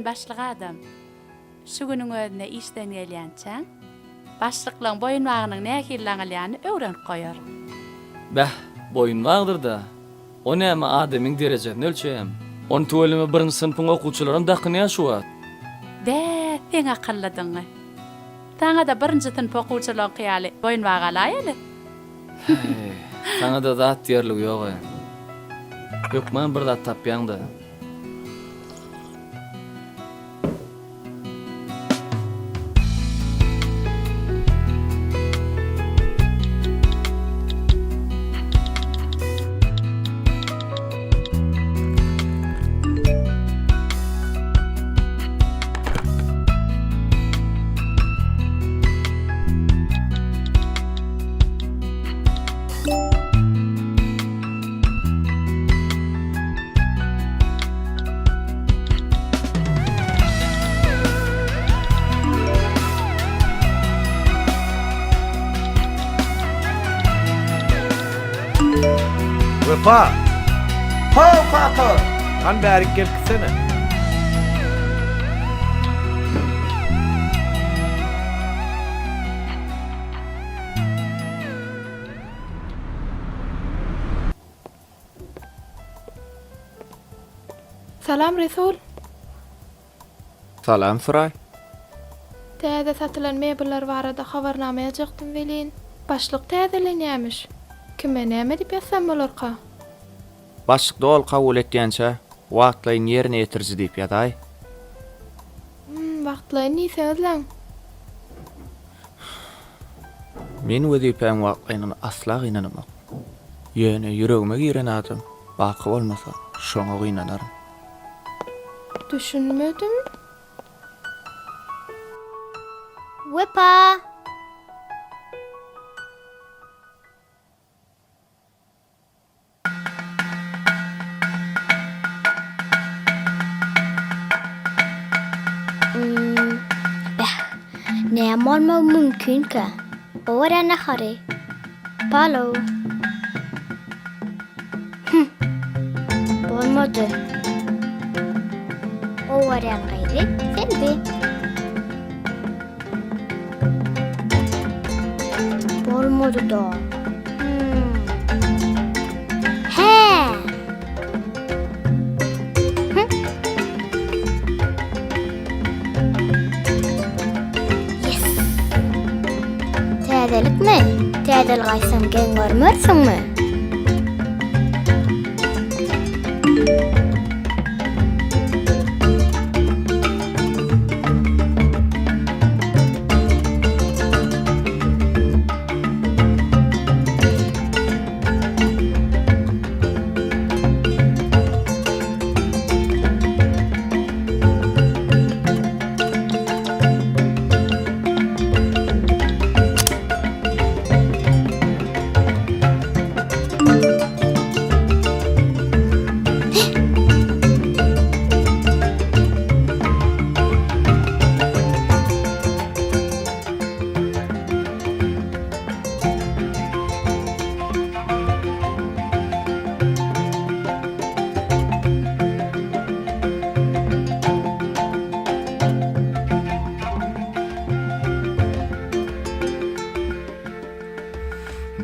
Sen başlyk adam. Şu günüň özünde işden gelýänçäň, başlyklaň boýunbagynyň nähili daňylýanyny öwrenip goýaryn. Bäh, boýunbagdyr-da. O näme adamyň derejesini ölçeýämi? Ony tüweleme birinji synpyň okuwçylaram dakynýar şu wagt. Bä, seň akyllydygyňy. Saňa-da birinji synp okuwçylaryňky ýaly boýunbag alaýaly. Häý, saňa-da zat diýerligi ýog-aý. Hökman bir zat tapýaň-da. Wepa! How kaka! Han bärik gelip gitsene. Salam Resul. Salam Suraý. Täze satylan mebeller barada habarnama ýazjakdym welin, başlyk täzelenýämiş. Kime näme diýip ýazsam bolarka? Başlyk doly kabul etýänçä wagtlaýyn ýerine ýetiriji diýip ýazaý. Hum, wagtlaýyn diýseňizläň. Men wezipäň wagtlaýynlygyna asla gynanamok. Ýöne ýüregime giren adam baky bolmasa, şoňa gynanaryn. Düşünmedim. Wepa! Bäh, näme bolmagy mümkinkä? Gowarýan nahary. Palow. Hüm. Bolmady. Gowarýan gyzy Selbi. Bolmady-da. Hmm. Hä! Hüm. Yes! Täzelikmi? Täzelik aýtsam geň görmersiňmi?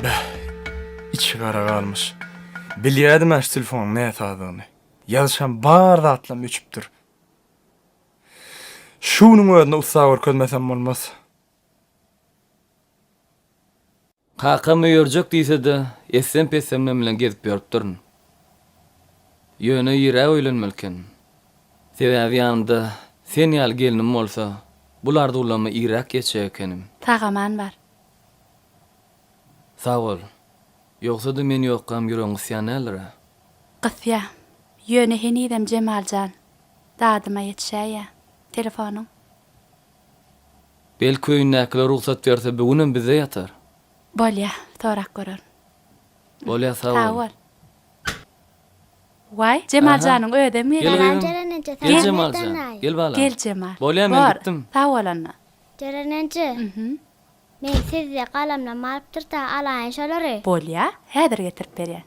Bäh, içi gara galmyş. Bilýädim-ä şu telefonyň näsazdygyny. Ýazyşan bar zatlam öçüpdir. Şu günüň özünde ussa görkezmesem bolmaz. Kakam öýerjek diýse-de, etsem-petsemden bilen gezip ýörüpdirin. Ýöne irräk öýlenmeli ekenim. Sebäbi ýanymda sen ýaly gelnim bolsa, bul arzuwlaryma irräk ýetjek ekenim. Sag-aman bar. Sag bol. Ýogsa-da men ýokkam ýüregiň gysýan däldir-ä? Gysýa. Ýöne henizem Jemal jan dadyma ýetişäýýä. Telefonyň. Belki öýündäkiler rugsat berse bu günem bizde ýatar. Bolýa, sorap görerin. Bolýa sag bol. Sag bol. Waý, Jemal janyň özem Gel gelýär. gyzym. Jeren eje, Gel salam Jemal jan. Erdenaý. Gel balam. Gel Jemal. Bolýa men Bor, gitdim. sag bol onda. Jeren eje. Men sizde galamlam alypdyr-da, alaýyn şolary. Bolýa, häzir getirip berýän.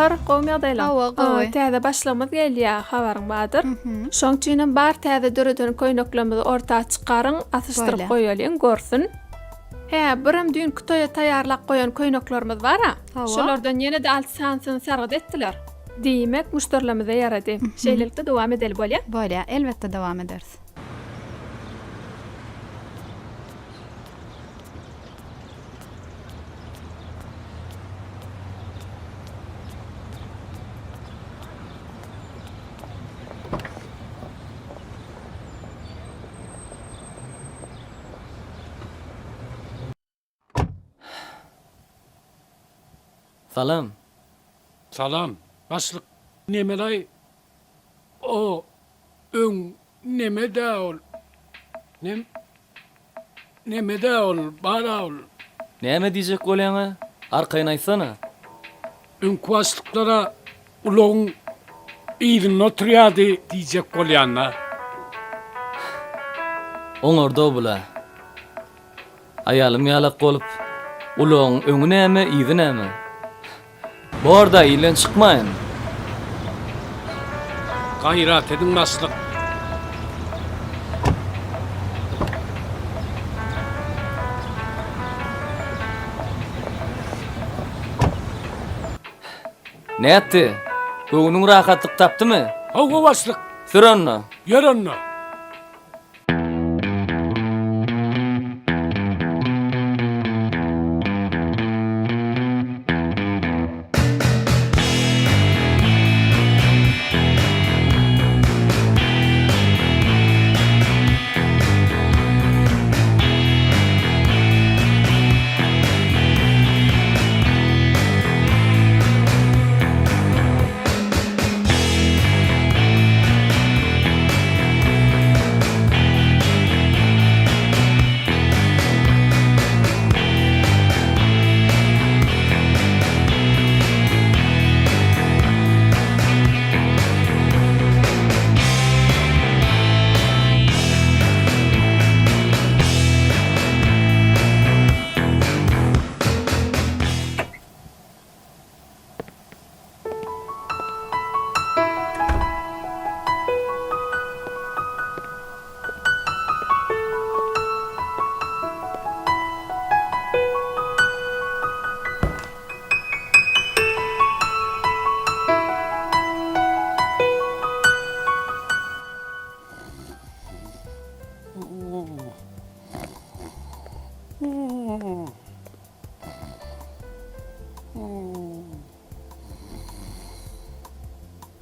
Göwher, gowumy ýagdaýlaň? Hawa, gowy. Täze başlygymyz gelýär, habaryň bardyr. Şoň üçinem bar täze döreden köýneklerimizi orta çykaryň, asyşdyryp goýalyň, görsün. Hä, birem düýnki toýa taýýarlap goýan köýneklerimiz bar-a. Hawa. Şolardan ýene-de alty sanysyny sargyt etdiler. Diýmek, müşderilerimize ýarady. Şeýlelikde dowam edeli, bolýa? Bolýa, elbetde dowam ederis. Salam. Salam. Başlyk nemelaý o öň nemedä ol nem nemedä ol bara ol. Näme diýjek bolýaňa? Arkaýyn aýtsana. Öňki başlyklara ulagyň yzynda oturýardy diýjek bolýanda. Oňardow bula. Aýalym ýalak bolup, ulagyň öňi näme, yzy näme? Bor-da, ilden çykmaýyn. Gaýrat ediň başlyk. Nätdi? Göwnüň rahatlyk tapdymy? Hawa başlyk. Sür onda. Ýör onda.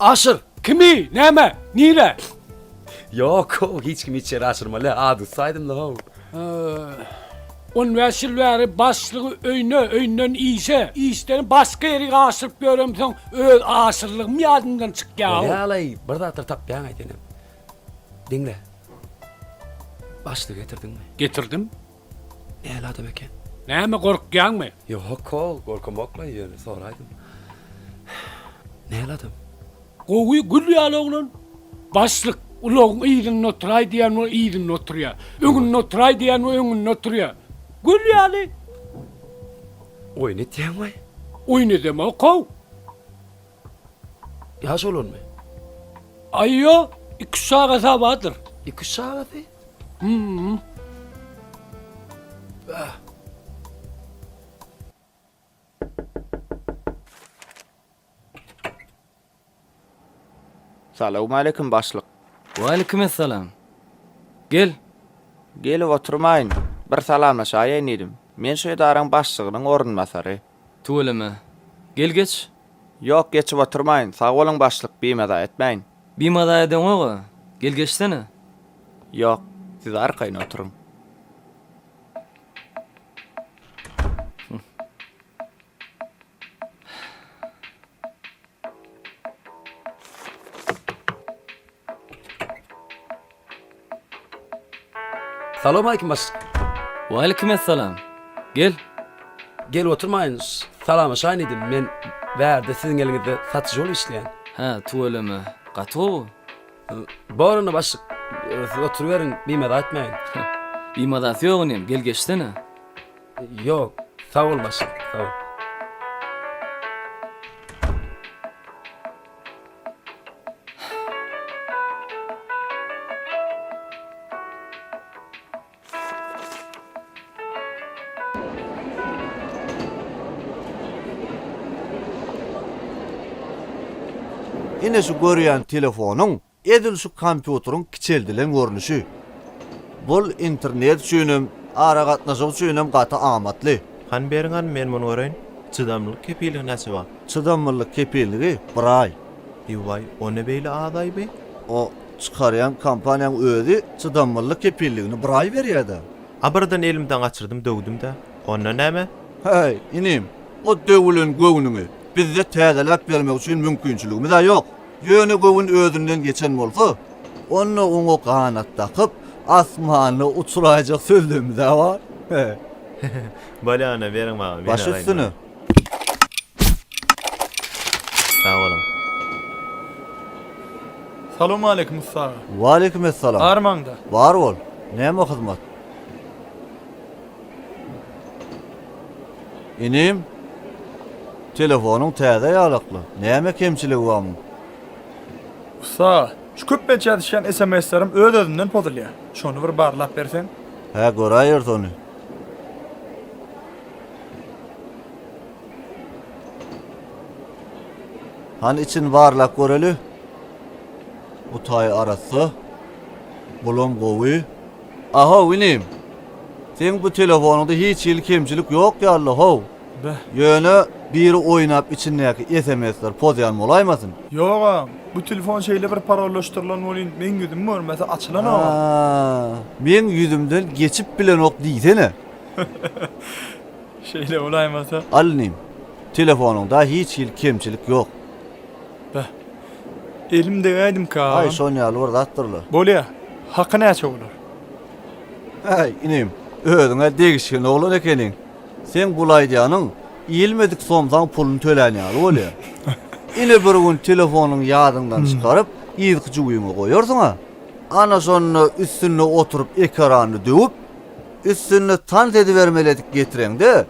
Aşyr! Kimi? Näme? Nire? Ýok-ow, hiç kimi hiç ýere aşyrmaly, ady saýdym-la-ow. On bäş ýyl bäri başlygy öýüne, öýünden işe, işden başga ýerik aşyryp ýöremsoň, öz aşyrlygym ýadymdan çykýa-ow. Bolýa-laý, bir zatlar tapýaň-aý senem. Diňle. Başlygy getirdiňmi? Getirdim. Näli adam eken? Näme gorkýaňmy? Ýok-ow, gorkamok-laý, ýöne soraýdym. Näli adam? Gowy, gül ýaly oglan. Başlyk, ulagyň yzynda oturaý diýen bol, yzynda oturýar. Öňünde oturaý diýen bol, öňünde oturýar. Gül ýaly. Oýun etýäňmi? Oýun edemok-ow. Ýaş oglanmy? Aý ýok, iki-üç çagasy bardyr. Iki-üç çagasy? Hüm. Bäh. Salowmaleýkim başlyk. Waleýkimessalam. Gel. Gelip oturmaýyn, bir salamlaşaýaýyn diýdim. Men şu edaraň başlygynyň orunbasary. Tüweleme. Gel geç. Ýok, geçip oturmaýyn. Sag boluň başlyk, bimaza etmäýin. Bimaza edeňog-a. Gel geçsene. Ýok, siz arkaýyn oturyň. Salowmaleýkim başlyk. Waleýkimessalam. Gel. Gelip oturmaýyn, salamlaşaýyn diýdim. Men bärde siziň eliňizde satyjy bolup işleýän. Hä, tüweleme. Gaty gowy. Bor onda başlyk, siz oturyberiň, bimaza etmäýin. Bimazasy ýok inim, gel geçsene. Ýok, sag bol başlyk, sag bol. Ine şu görýän telefonyň edil şu kompýuteriň kiçeldilen görnüşi. Bul internet üçinem, aragatnaşyk üçinem gaty amatly. Hany beriň hany men muny göreýin. Çydamlylyk kepilligi näçe wagt? Çydamlylyk kepilligi bir aý. Ewaý, o ne beýle az-aý bi? O çykarýan kompaniýaň özi çydamlylyk kepilligini bir aý berýä-dä. A birden elimden gaçyrdym döwdüm-dä. Onda näme? Häý, inim, o döwülen göwnüňi bizde täzeläp bermek üçin mümkinçiligimiz-ä ýok. Ýöne göwün özünden geçen bolsa, onda oňa ganat dakyp, asmanda uçuraýjak sözlemimiz-ä bar. Bolýa onda beriň maňa, men Baş alaýyn üstüne. ony. Sag boluň. Salowmaleýkim ussa aga. Waleýkim essalam. Barmaňda. Bar bol. Näme hyzmat? Inim, telefonyň täze ýalakly. Näme kemçiligi bar muň? Ussa, şu köplenç ýazyşýan SMS-lerim öz-özünden pozulýar. Şony bir barlap berseň. Hä, göräýeris ony. Hany içini barlap göreli. Bu taý arassa. Bulam gowy. Ahow inim. Seň bu telefonyňda hiç hili kemçilik ýok ýaly how. Beh. Ýöne biri oýnap içindäki SMS-ler pozýan bolaýmasyn? Ýogam. Bu telefon şeýle bir parollaşdyrylan welin meň ýüzümi görmese açylanogam. Haa, meň ýüzümden geçip bilenok diýsene. Şeýle bolaýmasa. Al inim. Telefonyňda hiç hili kemçilik ýok. Beh. Elim degäýdimkä agam. Aý şon ýaly bir zatdyrla. Bolýa. Haky näçe bolar? Äý, inim, özüň-ä degişgen oglan ekeniň. Seň bul aýdýanyň iýilmedik somsaň puluny tölän ýaly bolýa. Ine bir gün telefonyňy ýadyňdan çykaryp, yzky jübiňe goýarsyň-a. Ana şonda üstünde oturyp ekranyny döwüp, üstünde tans edibermeli edip getireňde,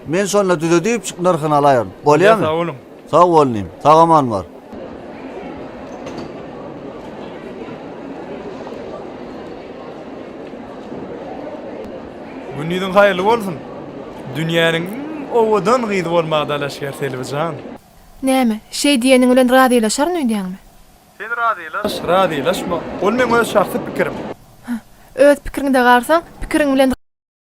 men şonda düzedipjik nyrhyny alaýaryn. Bolýamy? Sag boluň. Sag bol inim. Sag-aman bar. Gündiziň haýyrly bolsun. Dünýäniň iň owadan gyzy bolmaga dalaşgär Selbi jan. Näme, şeý diýeniň bilen razylaşaryn öýdýäňmi? Sen razylaş, razylaşma, ol meň öz şahsy pikirim. Öz pikiriňde galsaň, pikiriň bilen.